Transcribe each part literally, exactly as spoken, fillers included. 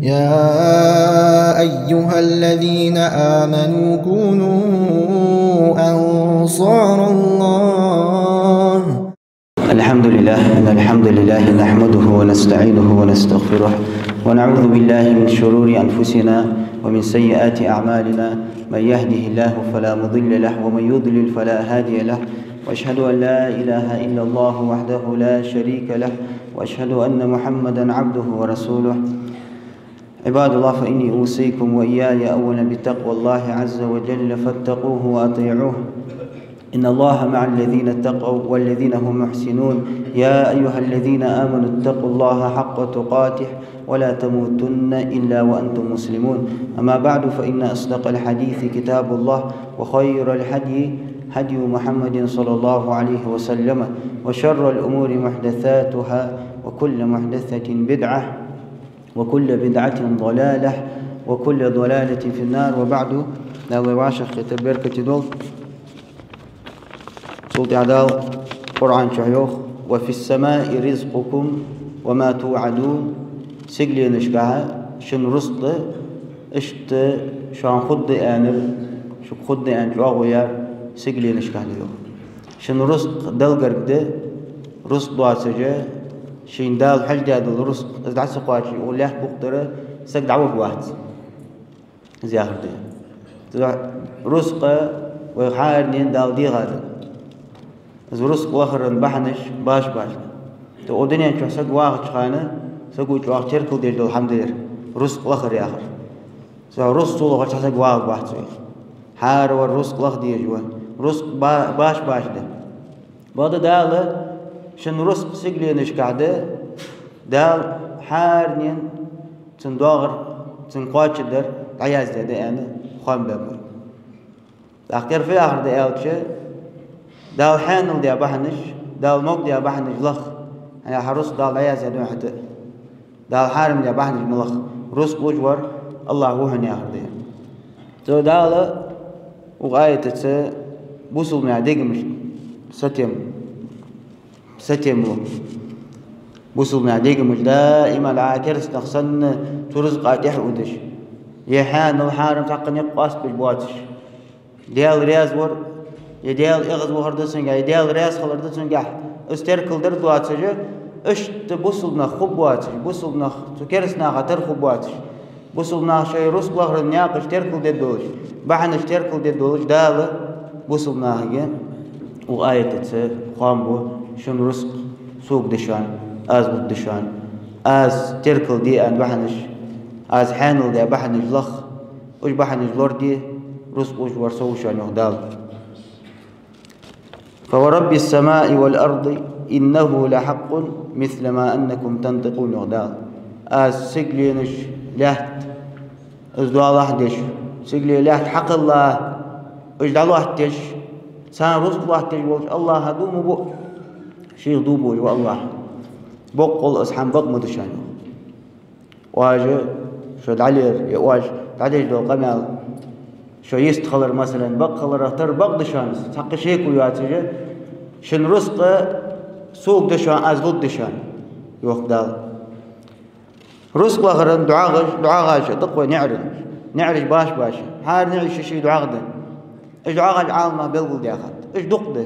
يا أيها الذين آمنوا كونوا أنصار الله. الحمد لله، إن الحمد لله نحمده ونستعينه ونستغفره، ونعوذ بالله من شرور أنفسنا ومن سيئات أعمالنا. من يهده الله فلا مضل له، ومن يضلل فلا هادي له. وأشهد أن لا إله إلا الله وحده لا شريك له، وأشهد أن محمدا عبده ورسوله. عباد الله، فإني أوصيكم وإياي أولا بتقوى الله عز وجل، فاتقوه وأطيعوه. إن الله مع الذين اتقوا والذين هم محسنون. يا أيها الذين آمنوا اتقوا الله حق تقاته ولا تموتن إلا وأنتم مسلمون. أما بعد، فإن أصدق الحديث كتاب الله، وخير الهدي هدي محمد صلى الله عليه وسلم، وشر الأمور محدثاتها، وكل محدثة بدعة، وكل بدعة ضلالة، وكل ضلالة في النار. وبعد. Дала вай вӀашагӀкхетар беркате долда. Цул тӀехьа Дала Къуръан чу йоах: «وفي السماء رزقكم وما توعدون». Сигаленашка шун рузкъа да, иштта шоана хургда аьннар, шуга хургда аьнна чӀоагӀо яр сигаленашка да, йоах. Шун рузкъ Далла гарга да, рузкъ доацаш, шийна Дала хьожадаь дола рузкъ, из дӀа ца кхоаче, укх лаьтта букъ тӀара саг дӀаваргвац. Из яхар да. Цудухьа рузкъ вай хӀаранена Дала дийгӀа да. Из рузкъ лахара бахьанаш башха-башха да. ТӀаккха укх дунен чу саг вагӀача хана саго чӀоагӀа теркалдеш дола хӀама да ер, рузкъ лахар яхар. Цудухьа рузкъ ца лохача саг вагӀаргвац вай. ХӀара вар рузкъ лаха дезаш ва. Рузкъ ба-, башха-башха да. Бакъда Дала шун рузкъ сигаленашка да, Дала хӀаранена цун доагӀар, цун кхоачадар дӀаяздаь да аьнна хоам баьб вай. ТӀаккха ер фу яхар да аьлча, Дала хьаьнал даь бахьанаш, Дала могдаь бахьанаш лаха. ХӀана аьлча хьа рузкъ Дала дӀаяздаь да хьона хӀаьта а. Дала хьарам даь бахьанаш ма лаха. Рузкъ луш вар АллахӀ ва хьона яхар да. Цо Дала укх аятаца бусалба наьха дегамаш сатем, сатем лу. Бусалба наьха дегамаш даим а кераста нах санна цу рузкъа тӀехьа удаш, е хьаьнал, хьарам цхьаккха никъ къоастабеш боацаш, Даьла раьза вар, е Даьла эгӀазвахар да цунгахь, е Даьла раьза хилар да цунгахь, из теркалдар доацаш, иштта бусалба нах хургбоацаш, бусалба нах цу кераста наха тара хургбоацаш, бусалба наха шоай рузкъ лахара наькъаш теркалдергдолаш, бахьанаш теркалдергдолаш Дала бусалба нахага укх аятаца хоам бу: шун рузкъ сога да шоана, аз лургда шоана, аз теркалде аьнна бахьанаш, аз хьаьнал даь бахьанаш лаха, уж бахьанаш лораде, рузкъ луш вар со ва шоана, йоах Дала. «فورب السماء والأرض إنه لحق مثل ما أنكم تنطقون», йоах Дала. Аз сигаленаш, лаьтта, из доалахьа деш, сигале, лаьтта хьакхелла, уж дӀалоаттадеш, царна рузкъ лоаттадеш волча АллахӀа дув ма буъ, шийх дув буъ ва АллахӀ. Боккъал из хӀама бакъ ма да шоана. Оаш шо дӀалера, е оаш дӀадеш дола къамаьл, шо йист хилар, масала, бакъ хиларах тара бакъ да шоана, цхьаккха шеко йоацаш, шун рузкъ сога да шоана, аз лургда шоана, йоах Дала. Рузкъ лахара дӀоагӀаш, дӀоагӀаш да-кх вай наӀараш. НаӀараш башха-башха. ХӀара наӀараш ший-ший дӀоагӀа да. Уж дӀоагӀаш Ӏаламнаха белгалдаьхад. Уж дукха да.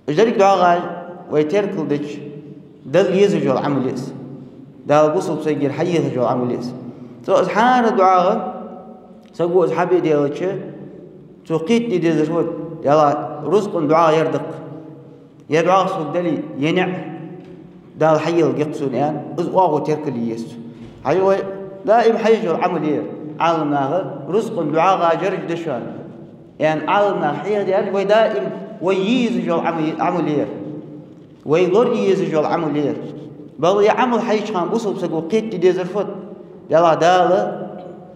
Уж деррига дӀоагӀаш вай теркалдича, Далла езаш йола Ӏамал я из. Дала бусалба сагагара хьаехаш йола Ӏамал я из. Цо из хӀара дӀоагӀа, саго из хьабе делча, цо кхетаде дезар фуд? Даьла, рузкъан дӀоагӀа ер да-кх. Е дӀоагӀа сога дале, е наӀар Дала хьаеллалга-кх сона, аьнна, из оагӀув теркалъе еза цо. Хьажал вай, даим хьаеш йола Ӏамал я ер. Ӏаламнаха рузкъан дӀоагӀа даржа да шоана, аьнна, Ӏаламнаха хьехадаьр, вай даим вай е езаш йола Ӏама-, Ӏамал я ер. Вай лорае езаш йола Ӏамал я ер. Бакъда ер Ӏамал хьаеча хана бусалба саго кхетаде дезар фуд? Даьла, Дала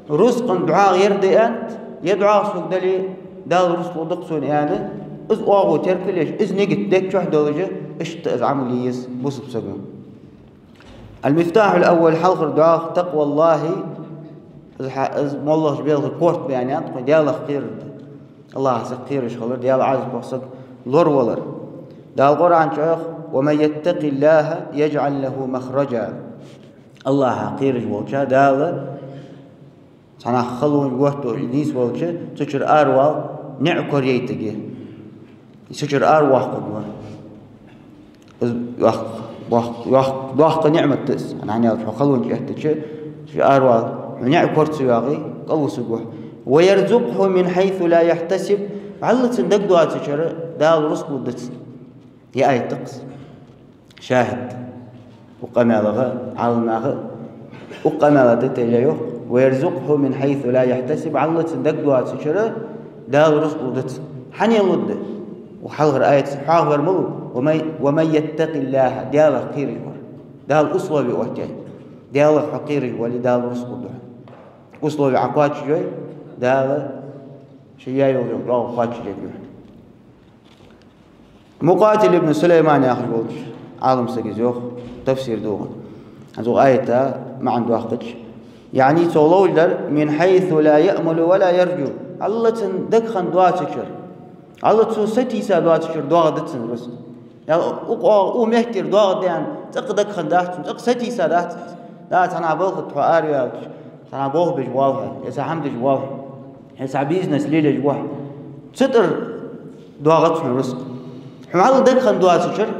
рузкъан дӀоагӀа ер да аьннад, е дӀоагӀа сога дале, Дала рузкъ лургда-кх сона, аьнна, из оагӀув теркалъеш, из нигат дегчу чу долаш, иштта из Ӏамал е еза бусалба саго. المفتاح الأول, хьалхара доагӀа, تقوى الله, из хьа-, из моллагӀча белхий корта баьннад, тхо Даьлах кхерар да. АллахӀах саг кхераш хилар, Даьла Ӏазапах саг лоравалар. Дала Къуръан чу йоах: «ومن يتق الله يجعل له مخرجا». АллахӀах кхераш волча, Дала цхьаннахьа халонаш готто нийсвелча, цу чура аравала ниӀ корайийтаргья. Цу чура аравоаккхаргва. Из вах-, вах-, вах-, воккха ниӀмат да из. ХӀана аьлча хьо халонча эттача, цу чура аравала, хьо ниӀ кора ца йоагӀе, кӀалвусаргва хьо. «ويرزقه من حيث لا يحتسب», вӀалла цун дагадоацачара Дала рузкъа лургда цунна. Ер аят да-кх из. ШахӀид. Укх къамаьлагара, Ӏаламнаха, укх къамаьла тӀа тӀа йоах: «ويرزقه من حيث لا يحتسب», вӀалла цун дагадоацачара Дала рузкъа лургда цунна. ХӀана лургда? Укх хьалхарча аята хьоахавар малув: «ومن، ومن يتق الله», Даьлах кхераш вар. Дала условие оттаяьй. Даьлах хьо кхераш вале, Дала рузкъа лургда хьона. Условие Ӏа кхоачашйой, Дала ший яь йола чӀоагӀо кхоачашъергья хьона. Мукъатил ибн Сулайман яхаш волча Ӏаламсаго из йоах, тафсир дувгӀаш. ХӀанз укх аята маӀан доаккхача, яӀни цо ловш дар: «من حيث لا يأمل ولا يرجو». ВӀалла цун дагахьа доацачара, вӀалла цо сатийса доацачара доагӀаргда цунна рузкъа. Е укх, укх меттера доагӀаргда аьнна, цӀаккха дагахьа дац цун, цӀаккха сатийса дац. Да, цхьаннахьа балха тӀа хьо араваьлча, цхьаннахьа болх беш воалл хьо, е цхьа хӀама деш воалл хьо, е цхьа бизнес лелаеш ва хьо. Цу тӀара доагӀаргда хьона рузкъа. Хьона вӀалла дагахьа доацачара,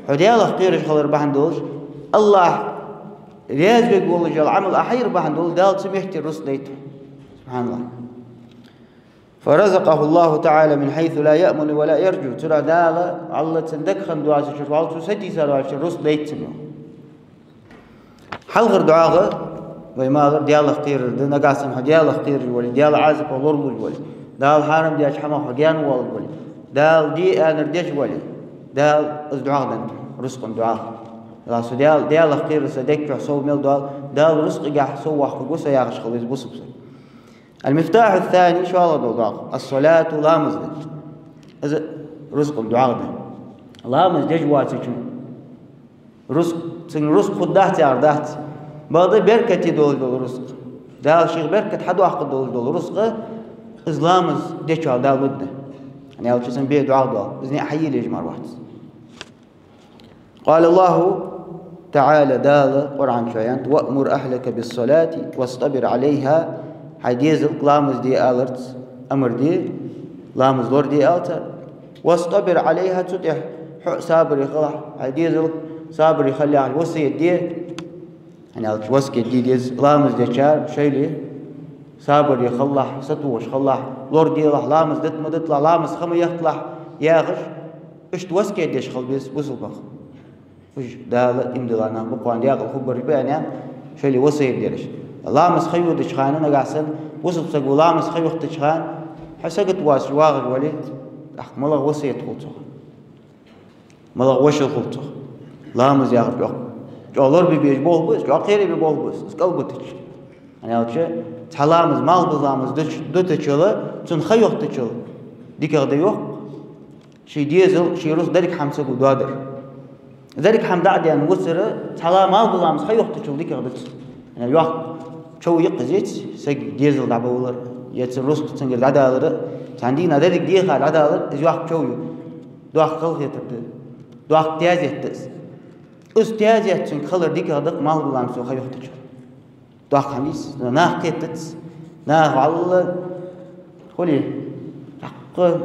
хьо Даьлах кхераш хилар бахьан долаш, АллахӀ раьза варгволаш йола Ӏамал Ӏа хьаяр бахьан долаш, Дала цу меттера рузкъа дайт хьона. СубхьаналлахӀ. «فرزقه الله تعالى من حيث لا يأمل ولا يرجو». Цудухьа Дала, вӀалла цун дагахьа доацачара, вӀалла цо сатийса доацачара рузкъа дайт цунна. Хьалхара доагӀа, вай ма аллара, Даьлах кхерар да, нагахьа санна хьо Даьлах кхераш вале, Даьла Ӏазапах лоралуш вале, Дала хьарам даьча хӀамах хьо гаьна воалаш вале, Дала де аьннар деш вале, Дала из доагӀа деннад, рузкъан доагӀа. Дала со Даьла, Даьлах кхерар са дег чу сов мел доал, Дала рузкъагахьа сов воаккхаргва со яхаш хила веза бусалба саг. المفتاح الثاني, шоллагӀа дола доагӀа, الصلاة, ламаз да. Из рузкъан доагӀа да. Ламаз деш воацачун рузкъа, цун рузкъа хургдац яхар дац. Бакъда беркате долаш дола рузкъа. Дала шийх беркат хьадоаккхаргдолаш дола рузкъа, из ламаз дечоа Дала лургда. ХӀана аьлча цун бе доагӀа доал. Из ниӀ хьаелаеш мара вац. قال الله تعالى, Дала Къуръан чу аьннад: «وأمر أهلك بالصلاة واصطبر عليها». Хьай дезалга ламаз де аларца амар де, ламаз лораде ала цар. «واصطبر عليها», цу тӀехьа хьо а сабаре хилалахь, хьай дезалга сабаре хила яхаш васкет де. ХӀана аьлча васкет де деза ламаз дечар шоайла сабаре хилалахь, сатохаш хилалахь, лораделахь, ламаз дита ма диталахь, ламаз ха ма яхталахь яхаш, иштта васкет деш хила беза бусалба нах. Уж Дала иман дилла нах ба, кхоана декъала хургбараш ба аьнна, шоайла васкет дераш. Ламаз ха йодача хана, нагахьа санна бусалба саго ламаз ха йохийтача хана, хьо сагота воацаш вагӀаш вале, тӀаккха малагӀа васкет хул цох? МалагӀа вошал хул цох? Ламаз яхар чӀоагӀа, чӀоагӀа лорабе безаш болх ба из, чӀоагӀа кхерабе безаш болх ба из, из кӀалбитача. ХӀана аьлча цхьа ламаз, малхбуза ламаз дут-, дутачул, цунна ха йохийтачул дикагӀа да, йоах, ший дезал, ший рузкъа деррига хӀама ца гу доадар. Деррига хӀама дӀа а даьнна висар цхьа ла-, малхбуза ламаз ха йохийтачул дикагӀа дац. Йоккха чов я-кх из, сага дезал дӀабовлар, е цун рузкъа цунгара дӀадалар, цхьан дийнахьа деррига деха дӀадалар, из йоккха чов я. Доккха халахетар да, доккха тезет да из. Из тезет цунга хилар дикагӀа да-кх малхбуза ламаз цо ха йохийтачул. Доккха хӀама я из, нах кхетац, нах вӀалла, хулий, цхьаккха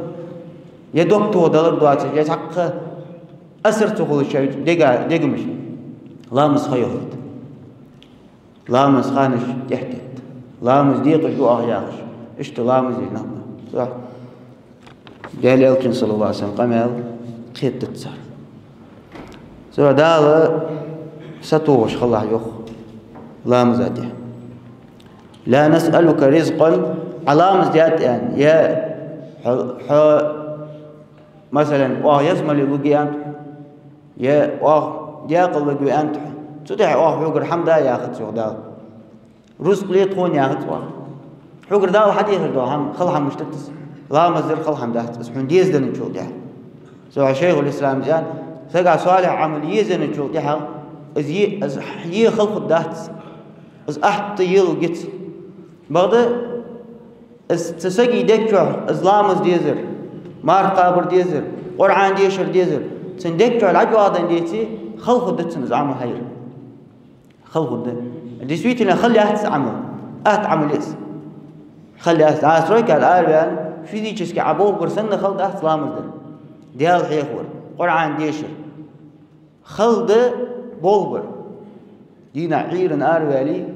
е дог тохадалар доацаш, е цхьаккха асар ца хулаш шоай дега, дегамаш. Ламаз ха йохийта. Ламаз ханаш тӀехьатетта. Ламаз декъаш да оаха яхаш. Иштта ламаз деш нах ба. Даьла Элчан, صلى الله عليه وسلم, къамаьл кхетац цар. Цудухьа Дала сатохаш хилалахь, йоах, ламаза тӀа. «لا نسألك رزقا», Ӏа ламаз де аьнна, е хьо, хьо, масала, оаха еза мел лургья аьннад хьона, е оаха декъала варгва аьннад хьона, цу тӀехьа оаха хьогара хӀама да яхац, йоах Дала. Рузкъа ле тхона яхац оаха. Хьогара Дала хьадехаш дола хӀама, хала хӀама мишта да из? Ламаз дар хала хӀама дац, из хьона дезаденначул тӀехьа. Цудухьа Шайхуль-Ислам аьннад, сага салихь Ӏамал езанначул тӀехьа, из е, из е хала хургдац, из атта елалургьяц. Бакъда из цу сага дег чу из ламаз дезар, марха кхабар дезар, Къуръан дешар дезар цун дег чу дӀачӀоагӀденна деце, хала хургда цун из Ӏамал хьаяр. Хала хургда. Действительно, хала яц Ӏамал. Атта Ӏамал я из. Хала яц. Ӏа стройкаца араваьнна, физически Ӏа болх бар санна, хала дац ламаз дар. Даьла хьехавар, Къуръан дешар. Хала да болх бар. Дийнахьа Ӏуйрийна араваьле,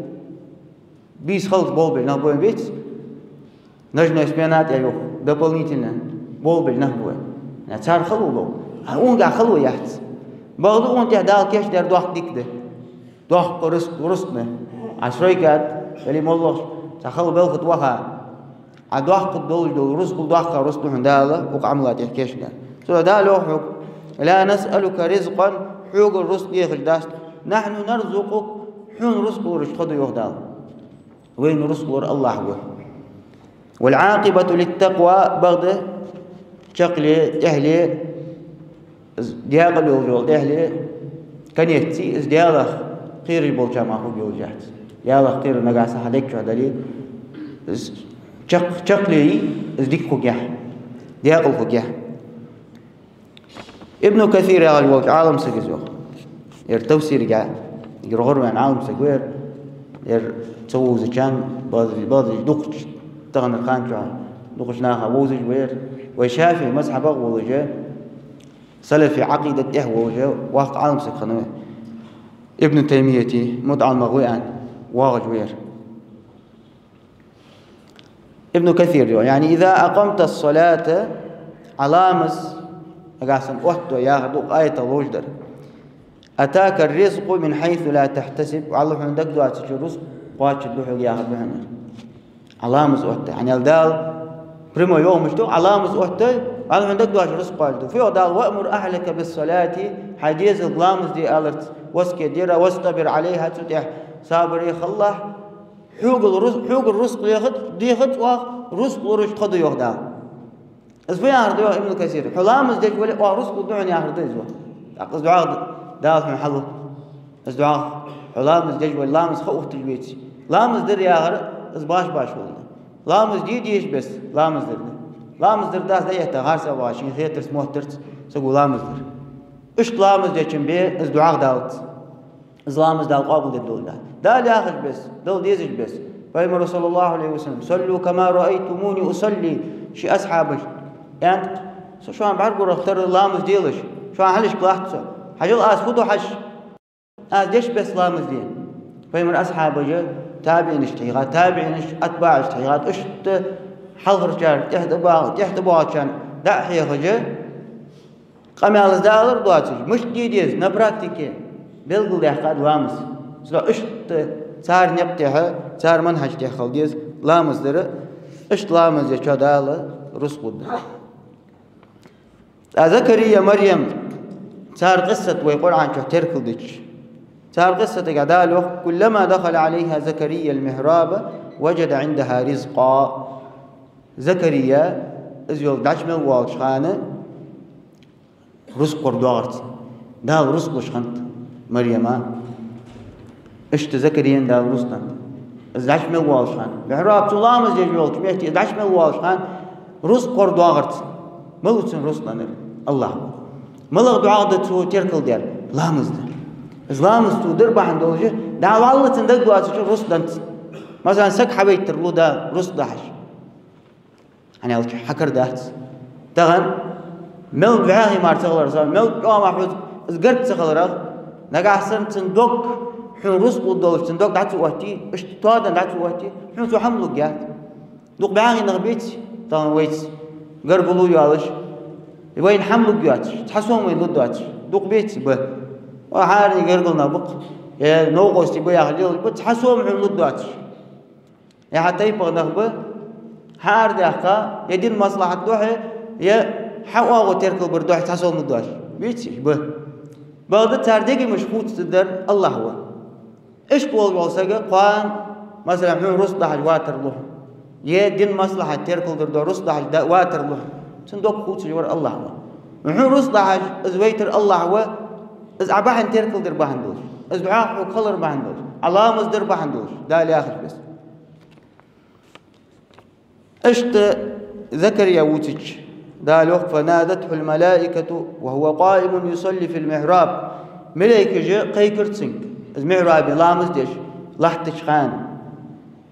бийса халкъ болх беш нах ба вайна, беций? Ночной смена тӀа йоах, дополнительно болх беш нах ба вайна. Цар хало лов. А укхунга хало яц. Бакъда укхунна тӀехьа Дала кийчдаьр доккха дика да. Доккха рузкъ, рузкъ да. Ӏа стройкаца, или моллагӀча, цхьа хала белха тӀа ваха, Ӏа доккха долаш дола рузкъал доккха рузкъ да хьона Дала укх Ӏамала тӀехьа кийчдаьр. Цудухьа Дала йоах хьога: «لا نسألك رزقا», хьога рузкъ дехаш дац тхо. «نحن نرزقك», хьона рузкъ лураш тхо да, йоах Дала. Вайна рузкъ лурар АллахӀ ва. «والعاقبة للتقوى», бакъда чаккхе, тӀехье, из декъала йолаш йола тӀехье, конец, из Даьлах кхераш болча мара хургйолаш яц. Даьлах кхерар нагахьа санна хьа дег чу дале, из чакх-, чаккхе, из дика хургья, декъала хургья. Ибн Касир яхаш волча Ӏалам сага из йоах. Ер тафсирга, ер гӀорваьнна Ӏалам саг ва ер, ер цу вовзачарна, база-, базаш дукхача, таханарча хана чу дукхача наха вовзаш ва ер, вай ШафиӀий мазхӀабах волаш, салафий Ӏакъидат тӀа волаш, воккха Ӏалам саг хиннав. Ибн Таймияти мутаӀаллимах ва аьнна, воагӀаш ва ер. Ибн Касир йоах, яӀни: «إذا أقمت الصلاة», Ӏа ламаз, нагахьа санна оттадой яхар да укх аятах ловш дар. «أتاك الرزق من حيث لا تحتسب», валлахӀи, хьона дагадоацача рузкъ кхоачаргда хьога яхар да хьона. Ӏа ламаз оттаде, яӀни Дала прямой йоах мишта, Ӏа ламаз оттаде, валлахӀи, хьона дагадоацача рузкъ кхоачаргда. Фу йоах Дала: «وأمر أهلك بالصلاة», хьай дезалга ламаз де аларца васкет дера, «واصطبر عليها», цу тӀа сабаре хилалахь. Хьогара руз-, хьогара рузкъ дехац, дехац оаха, рузкъ лураш тхо да, йоах Дала. Из фу яхар да, йоах Ибн Касира? Хьо ламаз деш вале, оаха рузкъ лургда хьона яхар да из, йоах. ТӀаккха из доагӀа Дала хьона хьалу. Из доагӀа, хьо ламаз деш вале, ламаз ха ухташ веце. Ламаз дар яхар, из баш-баш хул. Ламаз де дезаш беса, ламаз дар да. Ламаз дар дац дӀаэтта, гӀар саг вагӀа, шийна хетарца, моттарца, саго ламаз дар. Иштта ламаз дечун бе, из доагӀа Далаца. Из ламаз Дала къоабалдергдолаш да. Дала яхаш беса, Дала дезаш беса. Пайхамара, صلى الله عليه وسلم: «صلوا كما رأيتموني أصلي», ший асхьабашка аьннад: «Со шоана бӀаргагурах тара ламаз делаш, шоана хьалхашка латт со. Хьажал, аз фу ду хьажа, аз деш беса ламаз де». Пайхамара асхьабаша табиӀинашта хьийхад, табиӀинаша атбаӀашта хьийхад, иштта хьалхарчар, тӀехьа тӀабоагӀа-, тӀехьа тӀабоагӀачарна дӀа а хьехаш, къамаьл из далар доацаш, мишта де деза на практике белгалдаьккхад ламаз. Цудухьа иштта цар никъ тӀа, цар манхӀаж тӀа хила деза ламаз дар, иштта ламаз дечоа Дала рузкъ лургда. ТӀаккха Закария, Марьям, цар къиссат вай Къуръан чу теркалдича, цар къиссатага Дала йоах: «كلما دخل عليها زكريا المحراب وجد عندها رزقا». Закария, из йола, дӀачу мел воалача хана, рузкъ кхорадоагӀар цунна. Дала рузкъ луш хиннад Марьяма. Иштта Закарияна Дала рузкъ деннад. Из дӀачу мел воалача хана. Михьраб, цу ламаз деш йолча метте, из дӀачу мел воалача хана рузкъ кхорадоагӀар цунна. Малав цунна рузкъ деннар? АллахӀ ва. МалагӀа доагӀа да цо теркалдаьр? Ламаз да. Из ламаз цо дар бахьан долаш, Дала валлалца дагадоацача рузкъ деннад цунна. Масала, саг хьавайтар лу Дала рузкъ дахьаш. ХӀана аьлча хьакара дац. Тахан мел вӀаьхий мара ца хиларах, мел чӀоагӀа мара хьо из гарга ца хиларах, нагахьа санна цун дог хьона рузкъ лургдолаш, цун дог дӀа ца оттае, иштта тоаденна дӀа ца оттае, хьона цо хӀама лургьяц. Дукха бӀаьхий нах беций тахан вайца гаргало йоалаш, вайна хӀама лургйоацаш, цхьа сом вайна лургдоацаш? Дукха беций? Ба. Ва хьаране гаргара нах ба-кх, е новкъостий ба яхаш лелаш ба, цхьа сом хьона лургдоацаш. Е хьа тайпан нах ба, хьаарадаьккха, е дина маслахьата духьа, е хьа оагӀув теркалбара духьа цхьа сом лургдоацаш. Беций уж? Ба. Бакъда цар дегамаш хувцадергдар АллахӀ ва. Иштта волаш вола саг кхоана, масала, хьона рузкъ дахьаш ватар лу хьона, е дина маслахьата теркалдергдола рузкъ дахьаш да-, ватар лу хьона, цун дог хувцаш вар АллахӀ ва. Хьона рузкъ дахьаш из вайтар АллахӀ ва, из Ӏа бахьан теркалдар бахьан долаш, из духьа хьога хилар бахьан долаш, Ӏа ламаз дар бахьан долаш, Дала яхаш беса. Иштта Закария вувцача, Дала йоах: «فنادته الملائكة وهو قائم يصلي في المحراب». Малейкаша кхайкар цунга, Из михьрабе ламаз деш латтача хана,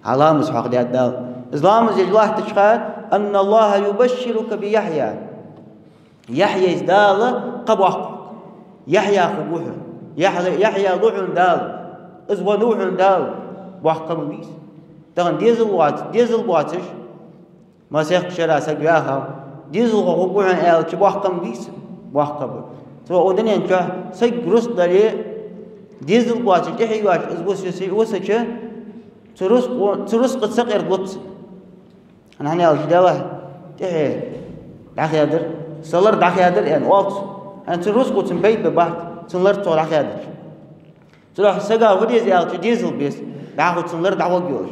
хьа ламаз хьох дед Дала. Из ламаз деш латтача хана, أن الله يبشرك بيحيى. Яхьйайс Дала кхаъ боаккх. Яхья хургва хьона. Яхья, Яхья лу хьона Дала. Из веннав хьона Дала. Боккха ма вийса. Тахан дезал воац, дезал боацаш. Масех шера саг ваьхав. Дезалхо хургва хьона аьлча, боккха ма вийса. Боккха ба. Цо укх дунен чу саг рузкъа дале, дезал боацаш тӀехье йоацаш из вус-, вус-, вусача, цу рузкъа, цу рузкъа ца къерглуц. ХӀана аьлча, Дала тӀехье дӀахадар, са лар дӀахадар аьнна оал цо. ХӀана цу рузкъо цунна пайда бац, цун лар цо дӀахадарча. Цудухьа сага фу деза аьлча, дезал беза, дӀахо цун лар дӀагӀоргйолаш.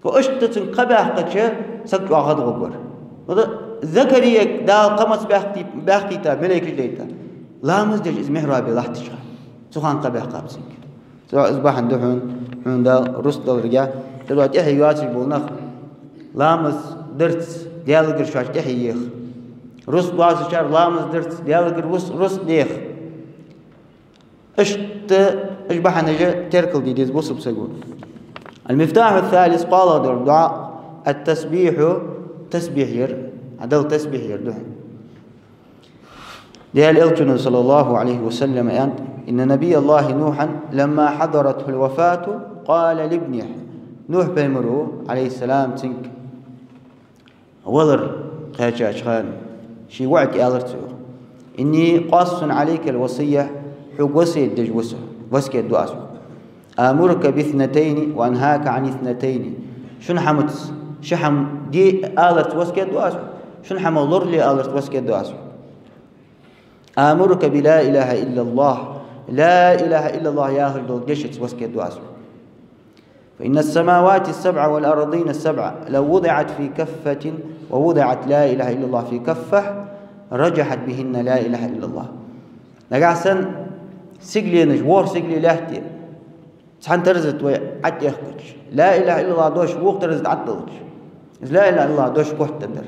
Ва иштта цунга кхаъ баьккхача, саг чӀоагӀа гӀадгӀоргвар. Ва Закарияга Дала кхаъ маца баьккхий-, баьккхийта, малейкаш дайта. Ламаз деш из михьрабе латтача хана. Цу хана кхаъ баьккхаб цунга. Цудухьа из бахьан да хьона, хьона Дала рузкъа даларга. Цудухьа тӀехье йоацаш бола нах ламаз дарца Даьлагара шоаш тӀехье еха. Рузкъа доацачар ламаз дарца Даьлагара вус-, рузкъа деха. Иштта уж бахьанаш теркалде деза бусалба саго. المفتاح الثالث, кхоалагӀа дола дуӀа, التسبيح, тасбихь яр, Далла тасбихь яр да хьона. Даьла Элчано, صلى الله عليه وسلم, аьннад: إن نبي الله نوحا لما حضرته الوفاة قال لابنه. Нухь пайхамара, عليه السلام, цунга валар кхаьчача хана, ший воӀага аьлар цо: إني قاص عليك الوصية, хьога васкет деш ва со, васкет ду аз хьога. آمرك باثنتين وأنهاك عن اثنتين. Шин хӀамаца, ши хӀама де аларца васкет ду аз хьога, шин хӀамах лорале аларца васкет ду аз хьога. آمرك بلا إله إلا الله. لا إله إلا الله яхаш дола дешаца васкет ду аз хьога. فإن السماوات السبع والأرضين السبع لو وضعت في كفة ووضعت لا إله إلا الله في كفة رجحت بهن لا إله إلا الله. Нагахьа санна сигаленаш, ворхӀ сигале лаьтта, цхьан тараза тӀа вай Ӏоэхкача, لا إله إلا الله дош вокх тараза тӀа Ӏодалча, из لا إله إلا الله дош котдаргдар.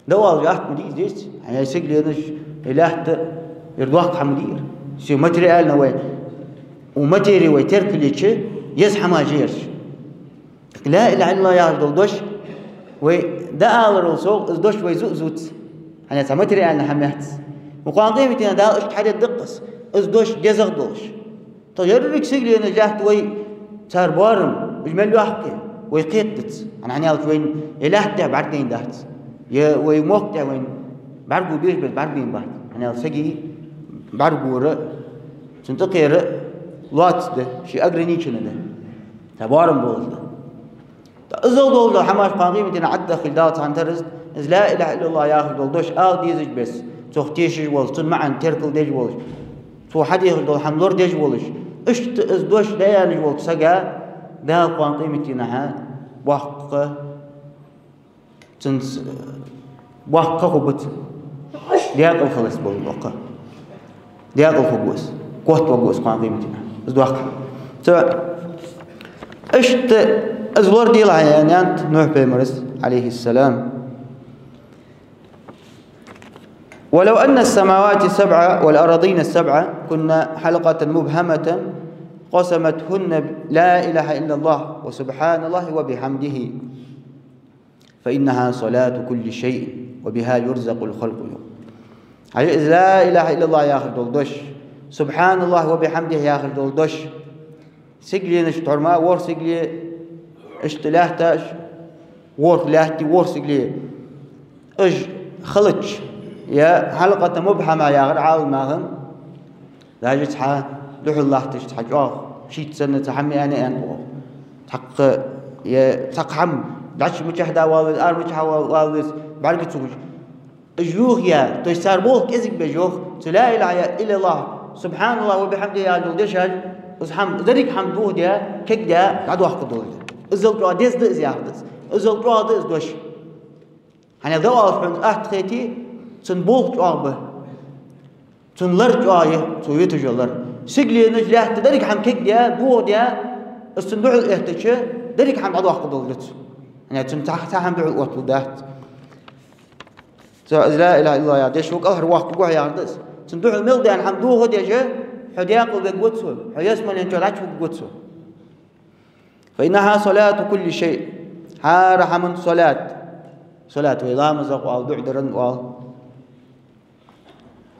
ДӀаоалаш атта ма дий из, деций? Хьа, е сигаленаш, е лаьтта, ер доккха хӀама ма дий ер. Се материально вай, у материи вай теркалйича, еза хӀамаш я ераш. لا إله إلا الله яхаш дола дош вай дӀааларал совгӀа, из дош вай зу а зувц. ХӀана аьлча материально хӀама яц. Укх къематдийнахьа Дала иштта хьадергда-кх из, из дош дезагӀа долаш. Тхо еррига сигаленаш, лаьтта вай, цар боарам, уж мел йоккха я, вай кхетац. ХӀана аьлча вайна е лаьтта тӀа бӀаргадайна дац, е вай мохк тӀа вайна бӀаргагу безаш, бӀаргадайна бац. ХӀана аьлча сага бӀаргагора, цунна тӀакхера лоаца да, ший ограниченный да. Цхьа боарам болаш да. ТӀаккха иззал долаш дола хӀамаш кхоана къематдийнахьа Ӏодахийла Дала цхьан тараза, из لا إله إلا الله яхаш дола дош ала дезача беса, цох тешаш волаш, цун маӀан теркалдеш волаш, цо хьадехаш дола хӀама лорадеш волаш, иштта из дош дӀааьнна волча сага Дала кхоана къематдийнахьа боккха, цунца боккха кхаъ хургба цунна. Декъала хилац бола боккха. Декъала хургва из. Котваргва из кхоана къематдийнахьа. Из доккха. Цо иштта из лораделахь, аьннад Нухь пайхамара, عليه السلام: ولو أن السماوات السبع والأرضين السبع كن حلقة مبهمة قسمتهن لا إله إلا الله وسبحان الله وبحمده. فإنها صلاة كل شيء وبها يرزق الخلق. Хьажал, из لا إله إلا الله яхаш дола дош, سبحان الله وبحمده яхаш дола дош, сигаленаш тхьовра ма, ворхӀ сигале, иштта лаьтташ, ворхӀ лаьтта, ворхӀ сигале, уж хилча, е حلقة مبهمة яхар Ӏаламнаха, даже цхьа духьал латташ, цхьа чӀоагӀа шийтта санна цхьа хӀама аьнна, аьнна боху. Цхьаккха, е цхьаккха хӀама дӀачу мичахьа да вала веза, ара мичахьа вала веза, бӀарга ца гуш. Уж юха яр, то есть цар болх кӀезига беш йоах, цу لا إله إلا الله, سبحان الله وبحمده яхаш дола дешаш, из хӀама, деррига хӀама дохадаь, кегдаь, дӀадоаккхаргдолаш да. Иззал чӀоагӀа деза да из яхар да из. Иззал чӀоагӀа да из дош. ХӀана аьлча дӀаоалаш хьона атта хете, цун болх чӀоагӀа ба. Цун лар чӀоагӀа я, цо витаж лар. Сигаленаш, лаьтта, деррига хӀама кегдаь, дохадаь, из цунна духьал эттача, деррига хӀама дӀадоаккхаргдолаш да цо. ХӀана аьлча цунна цхьа, цхьа хӀама духьал отталуш дац. Цо из لا إله إلا الله яха дешо кӀалхарвоаккхаргва хьо яхар да из. Цунна духьал мел даьнна хӀама дохадеш, Хьо декъалвергва цо, хьо ялсмален чу дӀачувугва цо. فإنها صلاة كل شيء. ХӀара хӀаман салат. Салат вай ламазах оал, дуӀа дарах оал.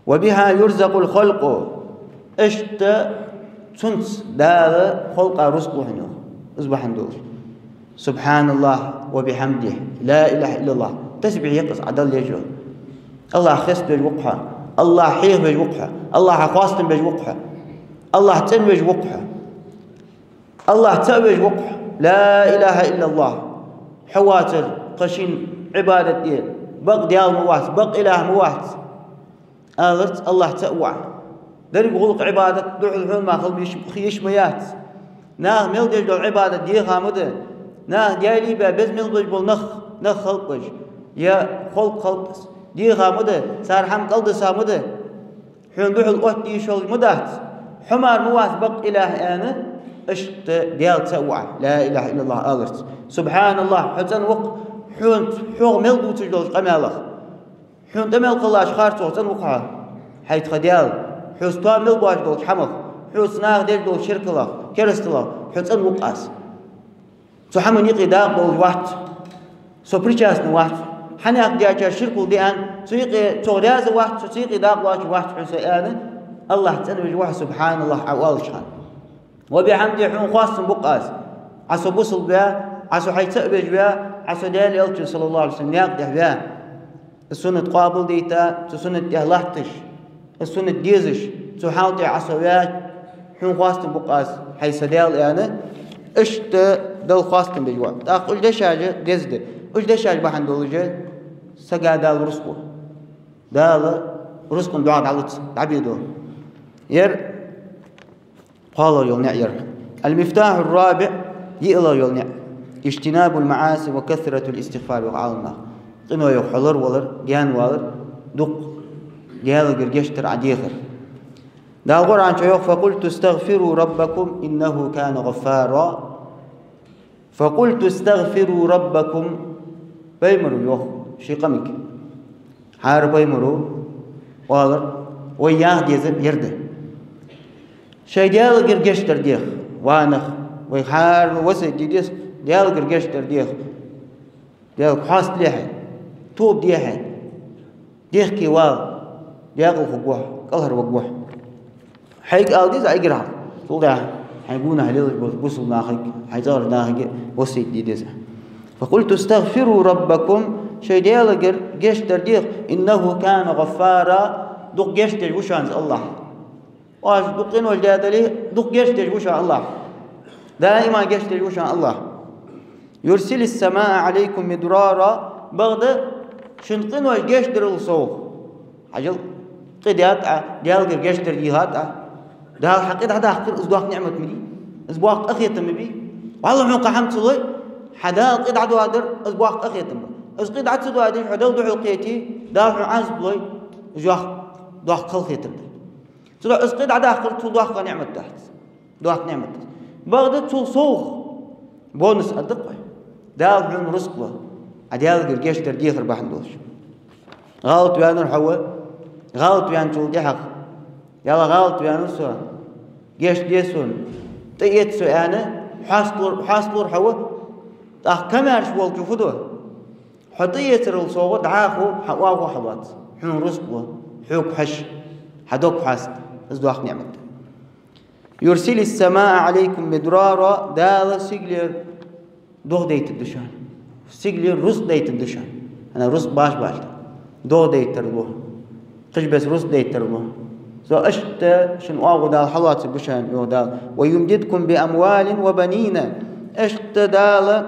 وبها يرزق الخلق. Иштта цунца Дала халкъа рузкъа лу хьона, йоах. Из бахьан долаш. سبحان الله وبحمده، لا إله إلا الله. Тасбихь я-кх из Ӏа Далла еш йола. АллахӀ хеставеш ва-кх хьо, АллахӀ хьехавеш ва-кх хьо, АллахӀа хоастам беш ва-кх хьо, АллахӀ цӀенвеш ва-кх хьо, АллахӀ цаӀ веш ва-кх хьо. لا إله إلا الله. Хьо воацар кхы шийна Ӏибадат де бакъ даьла ма вац, бакъ илахь ма вац. Аларца АллахӀ цаӀ ва Ӏа. Деррига гӀулакх, Ӏибадат духьал хьона мара хила йиш, йиш ма яц. Наха мел деш дола Ӏибадат деха ма да. Наха даьлий баь беза мел беш бола нах, нах халкъаш, е халкъ халкъас деха ма да, цар хӀама кӀалдиса ма да. Хьона духьал оттаде йиш йолаш ма дац. Хьо мара ма вац бакъ илахь аьнна, иштта Даьла цаӀ ва Ӏа, لا إله إلا الله аларца. سبحان الله, хьо цӀена ва-кх хьона, хьох мел дувцаш долча къамаьлах. Хьона тӀа мел кхеллача харцонех цӀена ва-кх хьо, хӀай тха Даьла, хьоца тоам мел боацаш долча хӀамах, хьоца наха деш долча ширкалах, керасталах, хьо цӀена ва-кх Аз. Цу хӀаман юкъе дакъа долаш вац со, сопричастный вац со. Хьанехк даьчар ширк хул деана, цу юкъе, цох раьза вац со, цу юкъе дакъа лоацаш вац хьо со, аьнна, АллахӀ цӀенвеш ва хьо, سبحان الله, Ӏа оалача хана. وبحمده, хьона хоастам бу-кх Аз. Ӏа со бусалба ваь, Ӏа со хьай цаӀ веш ваь, Ӏа со Даьла Элчан, صلى الله عليه وسلم, наькъа тӀа ваь. Из суннат къоабалдайта, цу суннат тӀа латташ, из суннат дезаш, цу хьал тӀа Ӏа со ваь, хьона хоастам бу-кх Аз, хӀай са Даьла, аьнна, иштта Далла хоастам беш ва. ТӀаккха уж дешаш деза да. Уж дешаш бахьан долаш сага Дала рузкъа лу. Дала рузкъан догӀа дӀалуц, дӀабе долаш. Ер кхоалагӀа йола ниӀ яр. المفتاح الرابع, йиълагӀа йола ниӀ. اجتناب المعاصي وكثرة الاستغفار, йоах Ӏаламнаха. Къиноех хьо лоравалар, гаьнавалар, дукха Даьлагара гешт дар Ӏа дехар. Дала Къуръан чу йоах: فقلت استغفروا ربكم إنه كان غفارا. فقلت استغفروا ربكم. Пайхамаро йоах ший къамага. ХӀара пайхамаро оалар, вай яха дезар ер да: шоай Даьлагара гешт дар деха, ва нах, вайга хӀаране васкет де деза, Даьлагара гешт дар деха. Даьлага хьаста ле хьайна, тоба де хьайна. Дехке вала, декъала хургва хьо, кӀалхарваргва хьо. Хьайга ала деза Ӏа эггара хьалха. Цул тӀехьагӀа хьай гонахьа лелаш болча бусалба нахага, хьай цӀагӀарча нахага васкет де деза. فقلت استغفروا ربكم, шоай Даьлагара гешт дар деха, إنه كان غفارا, дукха гешт деш ва шоана из АллахӀ. Оаш дукха къинош даь дале, дукха гешт деш ва шоана АллахӀ. Даим гешт деш ва шоана АллахӀ. يرسل السماء عليكم مدرارا, бакъда шун къинош гешт дарал совгӀа. Хьажал, къа даьд Ӏа, Даьлагара гешт дар дийхад Ӏа. Дала хьа къа дӀадаккхар, из доккха ниӀмат ма дий? Из боккха къахетам ма бий? Валлахь, хьона кхы хӀама ца лой, хьа Дала къа дӀадоадар, из боккха къахетам ба. Из къа дӀа ца доадеш, хьо Далла духьалкхете, Дала хьона Ӏазап лой, из йоккха, доккха халахетар да. Цудухьа из къа дӀадаккхар цул доккха ниӀмат дац. Доккха ниӀмат дац. Бакъда цул совгӀа бонус аргда-кх вай. Дала хьона рузкъа лу, Ӏа Даьлагара гешт дар дехар бахьан долаш. ГӀалат ваьннар хьо ва, гӀалат ваьнначул тӀехьагӀа: «Даьла, гӀалат ваьннав со, гешт де сона, тӀаэца со», — аьнна, хьасталур, хьасталур хьо ва. ТӀаккха комаьрша волчо фу ду? Хьо тӀаэцарал совгӀа дӀахо хьа оагӀув хьалоац, хьона рузкъа лу, хьога хьажа, хьа дог хьаста, из доккха ниӀмат да. «يرسل السماء عليكم مدرارا», Дала сигалера догӀа дайтаргда шоана, сигалера рузкъа дайтаргда шоана. ХӀана, рузкъа баш-баш да. ДогӀа дайтар лу, кхыча беса рузкъа дайтар лу. Со иштта шун оагӀув Дала хьалоацаргва шоана, йоах Дала. «ويمددكم بأموال وبنين». Иштта Дала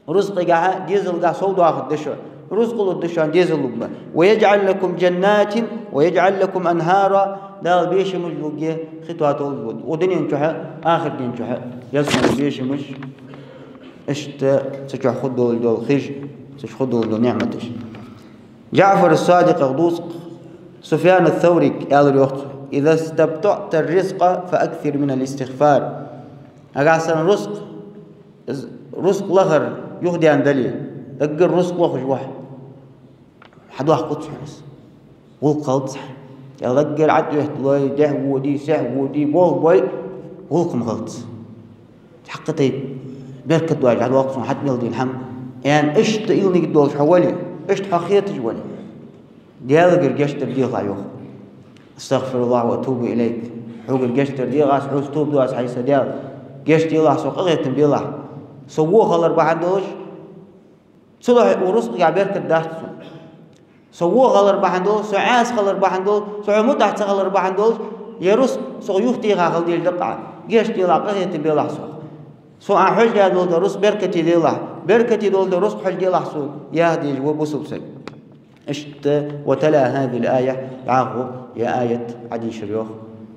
рузкъагахьа, дезалгахьа совдоахаргда шо. Рузкъа лургда шоана дезал лургболаш. «ويجعل لكم جنات ويجعل لكم أنهارا». Дала бешамаш лургья, хи тоатолаш лургья. Укх дунен чухьа, ахарта ден чухьа ялсмален бешамаш. Иштта цу чухьа хургдолаш дола хиш, цу чухьа хургдолаш дола ниӀматаш. ДжаӀфар ас-Садикъах дувц-кх, Суфьян ас-Саврийга аьлар йоах цо: «إذا استبطأت الرزق فأكثر من الاستغفار». Нагахьа санна рузкъа, из рузкъа лахар юхадаьнна дале, эггара рузкъа лохаш ва хьо, хьадоаккхац хьона из. ГӀулакх хилац хьа. Даьла даггара Ӏад вехта лой, дехьа воде, сехьа воде, болх бой, гӀулакх-м хилац. Цхьаккха тайпа беркат доацаш дӀадоаккх сона хьатӀа мел дийна хӀама. Аьнна, иштта ийла нигат долаш хьо вале, иштта хьо хеташ вале, Даьлагара гешт дар дехалахь, йоах. أستغفر الله وأتوب إليك. Хьогара гешт дар дехар аз, хьоца тоба ду аз, хӀай са Даьла. Гешт делахь сох, къахетам белахь. Со во хилар бахьан долаш, цудухьа укх рузкъагахь беркат дац сона. Со во хилар бахьан долаш, со Ӏаьса хилар бахьан долаш, со хьона мутӀахь ца хилар бахьан долаш, ер рузкъа сох юхатеха хила дезаш да-кх Ӏа. Гешт делахь, къахетам белахь сох. Сона Ӏа хьожадаь дола рузкъа беркате делахь, беркате дола рузкъа хьожаделахь сона, яха дезаш ва бусалба саг. Иштта, وتلا هذه الآية, дӀахо ер аят Ӏодийшар, йоах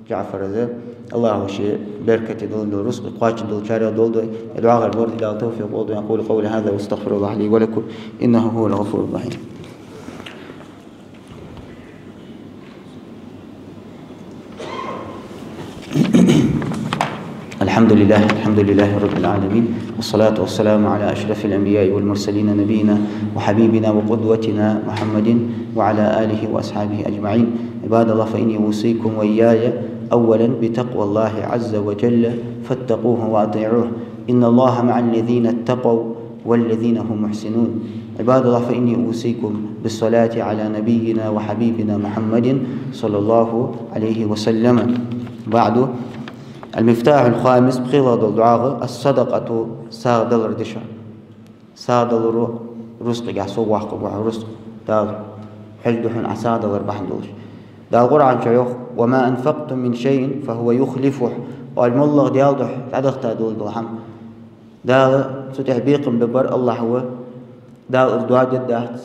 ДжаӀфара. АллахӀа ший беркате долаш дола рузкъа кхоачаш долчарех долда вай, ер духьал лораде Дала товфикъ лолда вайна. أقول قولي هذا وأستغفر الله لي ولكم، إنه هو الغفور الرحيم. الحمد لله، الحمد لله رب العالمين، والصلاة والسلام على أشرف الأنبياء والمرسلين، نبينا وحبيبنا وقدوتنا محمد وعلى آله وأصحابه أجمعين. عباد الله، فإني أوصيكم وإياي أولا بتقوى الله عز وجل، فاتقوه وأطيعوه. إن الله مع الذين اتقوا والذين هم محسنون. عباد الله، فإني أوصيكم بالصلاة على نبينا وحبيبنا محمد صلى الله عليه وسلم. بعد، المفتاح الخامس, пхелагӀа дола доагӀа, الصدقة, сагӀа далар да шоана. СагӀа даларо рузкъагахь сов воаккхаргва хьо, рузкъа Дала хьожаргда хьона Ӏа сагӀа далар бахьан долаш. Дала Къуръан чу йоах: وما أنفقتم من شيء فهو يخلفه. Оал, моллагӀа Даьла духьа дӀадахийта дола хӀама, Дала цу тӀа бекхам бергбар АллахӀ ва, Дала из доадергдац,